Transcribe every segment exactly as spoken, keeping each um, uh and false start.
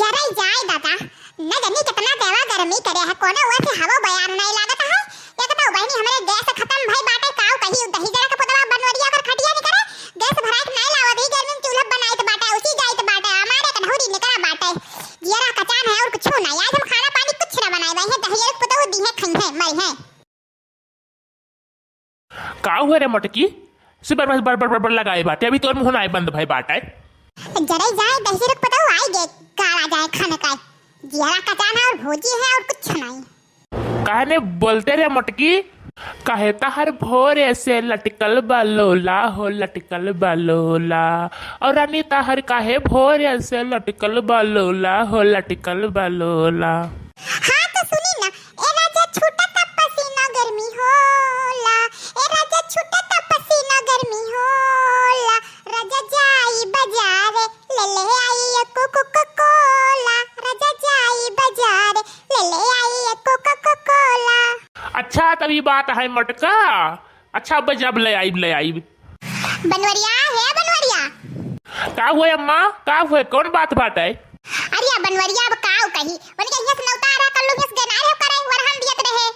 जरई जाए दादा, न जानी केतना तेवा गर्मी करे है, कोनो ओर से हवा बयार नाहीं लागत है। एक तो बहिनी हमरे गैस खतम भई बाटे, काउ कही दहिजरा के पुतवा बनवरिया ओकर खटिया निकरे, गैस भराई के नाहीं लावत ही, गर्मी में चूल्हा बनाइत बाटे, उसी जाइत बाटे, हमारे कन्हौरी निकरा बाटे। जियरा कचान है और कुछु नाहीं, आज हम खाना पानी कुछ ना बनाए, वही दहिजरा के पुतवा दीहे खइहे मरिहे। का हुए रे मोटकी? सुबह बड़, बड़, बड़, बड़, बड़ लगाए बाटे, अभी तोर मुँह नाहीं बंद भई बाटे। जरई जाए, दहिजरा के पुतवा आई गे, गाड़ा जाए खाने का। जियरा कचान है और भूजी है और कुछ नाहीं। काहे ने बोलते रे मोटकी? काहे तहर भोरे से लटकल बा लोला हो, लटकल बा लोला। और रानी तहर काहे भोरे से लटकल बा लोला हो, लटकल बा लोला। हाँ तो सुनी ना, ए राजा छूटत पसीना गर्मी होला, ए राजा छूटत पसीना गर्मी होला, राजा जाई बजारे ले ले आई एको कोका कोला, राजा जाई बजारे ले ले आई एको कोका कोला। अच्छा, तब ई बात है मोटका। अच्छा, अब जब ले आइब, ले आइब। बनवरिया, हे बनवरिया। का हुए अम्मा, का हुए, कौन बात बाटे? अरे बनवरिया, अब काउ कही, उनके हियाँ से नौता आ रहा, कल्लू हियाँ से गनार हो करे, वरहन दियत रहे।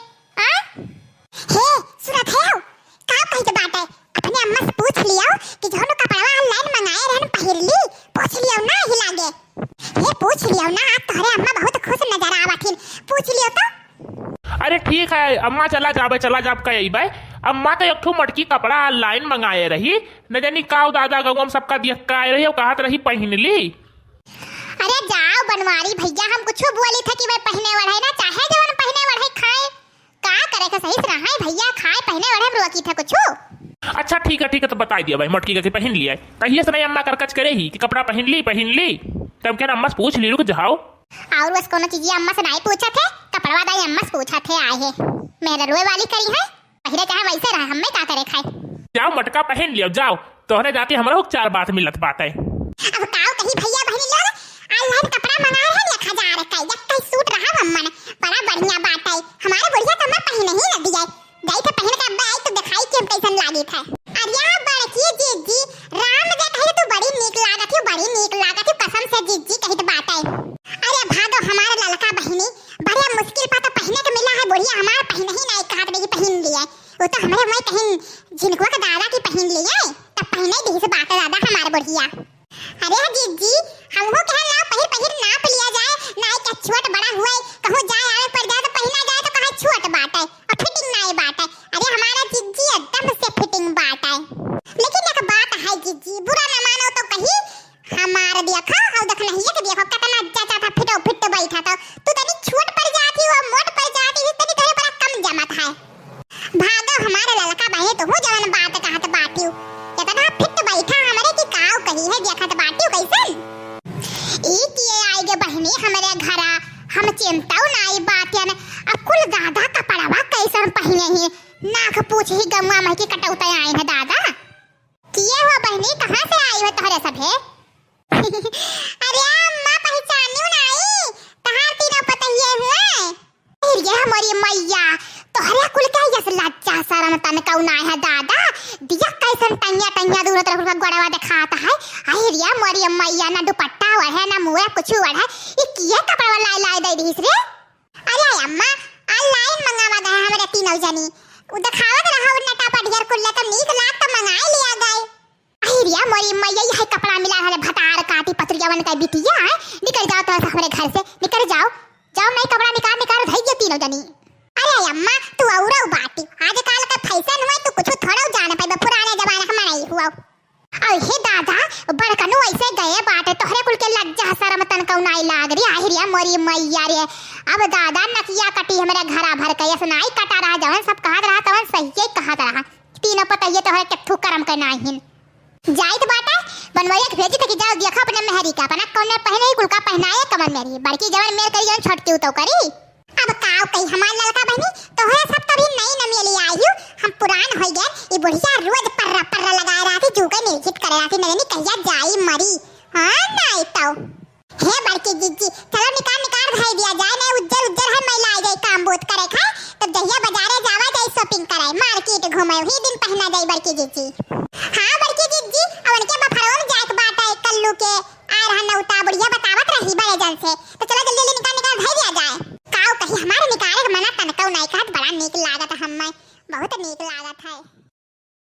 हाँ? हे, सुनत है हो? का कहित बाटे? अपने अम्मा से पूछ लियो कि जौन कपड़वा online मंगाए रहन पहिर ली, पूछ लियो ना ही लागे। हे पूछ लियो ना, आज तोहरे अम्मा बहुत खुश नजर आवत हिन, पूछ लियो तो। अरे ठीक है अम्मा, चला जाबे, चला जाब कह अइबे। अम्मा तो एक ठो मोटकी कपड़ा online मंगाए रही, न जानी काउ दादा गौवा में सबका देख के आए रही और कहत रही पहिन ली। अरे जाओ बनवारी भैया, हम कुछ बोली थे कि वह पहिने वाला है ना, चाहे जवन पहिने वाला है खाए, का करे के सही से रहा है भैया, खाए पहिने वाले हम रोकी थे कुछ। अच्छा ठीक है, ठीक है, तो बताई दिया भाई मोटकी का कि पहिन लिया है। कहिए से नहीं अम्मा करकच करे ही कि कपड़ा पहिन ली, पहिन ली। तब क्या अम्मा से पूछ ली, रुक जाओ। और बस कोनो चीज अम्मा से नहीं पूछा थे, कपड़वा दाई अम्मा से पूछा थे आए है। मेरे रोए वाली करी है, पहिरे चाहे वैसे रहे, हमें का करे खाए। जाओ मोटका पहिन लियो, जाओ। तोहरे जाती हमरा चार बात मिलत बाटे। अब काउ कही भैया बहिनी लोग, online कपड़ा मंगाए रहे एक हजार का, एक कई सूट रहा अम्मन, बड़ा बढ़िया बाटे। हमारे बुढ़िया तो हमें पहिने ही न दिए। जाई थे पहिन के अब्बे आई तो दिखाई कि हम कैसन लागी थे। अरे बड़की जीजी, राम जे कहे तू बड़ी नीक लागत हो, बड़ी नीक लागत हो, कसम से जीजी कहित बाटे। अरे भागो हमारे ललका बहिनी, बड़े मुश्किल पर तो पहिने के मिला है, बुढ़िया हमारे पहिने ही नहीं कहत रही पहिन लिए। वो तो हमरे मैं कहीं झिनकुआ के दादा की पहिन लिए, तब पहिने दी से बात दादा हमारे बुढ़िया। अरे हाँ जीजी, हमहू कहे ना पहिर पहिर नाप लिया जाए, ना के छोट बड़ा हुए, कहूँ जाए आवे पड़ जाए तो पहिना जाए तो कहे छोट बाटे और fitting नाई बाटे। अरे हमारा जीजी एकदम से fitting बाटे। लेकिन एक बात है जीजी, बुरा ना मानो तो कही, हमार देखा, हऊ देख नहीं एक देखो, कितना चाचा था फिटो फिट बैठा था। तू तनी छोट पड़ जाती हो, मोट पड़ जाती हो, तनी तोरे बड़ा कम जमत है। भागो हमारे ललका बहिनी, तू जवन बात कहत बाटियो, कितना फिट बैठा हमरे की काव कही है, देखत बाटियो कैसन। ई किए आई गे बहिनी हमरे घरा, हम चिंताऊ नाई बाटियन। अब कुल दादा कपड़वा कैसन पहिने ही, नाक पूछ ही गमुआ मह की कटौता आइन है दादा। किए हो बहिनी, कहाँ से आई हो तोहरे सभे? अरे अम्मा, पहिचानियो नाई, तहार तीनों पतहिए हुए। अरे मोरी मैया, तोहरे कुल के यस लज्जा शरम तनकौ नाई है दादा। दिया कैसन टंगिया टंगिया दूर तरफ का गोड़वा दिखात है। अरे मोरी मैया, ना दुपट्टा ओढ़े, ना मुए कुछ ओढ़े। ई किए कपड़वा लाई लाई दे दीस रे? अरे अम्मा, online मंगावा गए हमरे तीनों जनी। उ दिखावत रहा उ नटा पटियर कुल, तो नीक लाग तो मंगाए लिया गए। अहिरिया मोरी मैया, यही कपड़ा मिला है भतार काटी पतरियावन का बिटिया है। निकल जाओ तो हमरे घर से, निकल जाओ। जाओ, नई कपड़ा निकाल निकाल धइए तीनों जनी। अरे अम्मा, तू औरौ बाटी, आजकल का fashion हुआ, तू कुछ थोड़ा जान पाइबे, पुराने जमाने का मनई हुआ। अहे दादा, बड़कनू ऐसे गए बाटे, तोहरे कुल के लज्जा शरम तनकौ नाई लाग रे। आहि रे मोरी मैया रे, अब दादा नकिया कटी हमरे घरा भर के, ऐसे नाई कटा रहा, जवन सब कहत रहा तवन सहिए कहत रहा। तीनों पतइये तोहरे केथू करम के नाहिन। जाइत बाटे, बनवरिया के भेजी थे कि जाओ देखो अपने मेहरी का, अपना कौने पहिने ही कुल का पहिनाए कमन मेरी, बड़की जवन मेर करी जवन छोटकी उतौ करी। अब काव कही हमार ललका बहिनी, तोहरे सब तभी नई नमियली आई हूँ, हम पुरान होई गए। ई बुढ़िया रोज पर्रा पर्रा लगाए रहती, जूके निर्घित करे रहती, नजनी कहिया जाई मरी। हाँ, नाई तो। हे बड़की जिज्जी, चलो निकार निकार धई दिया जाए, नहीं उज्जर उज्जर है, मैला आ जाए काम बोत करे खाए, तब जहिया बाजारे जावा जाए shopping कराए, market घूमे, वही दिन पहिना जाए बड़की जिज्जी। हाँ बड़की जिज्जी, अब उनके बफरवा में जाए के बात है, कल्लू के आए रहा नौता, बुढ़िया बतावत रही बड़े जन से। तो चलो जल्दी जल्दी निकार निकार धइ दिया जाए। काउ कही, हमारे निकारे के मना तनकउ नाहीं कहत, बड़ा नीक लागत है हम्मे, बहुत नीक लागत है।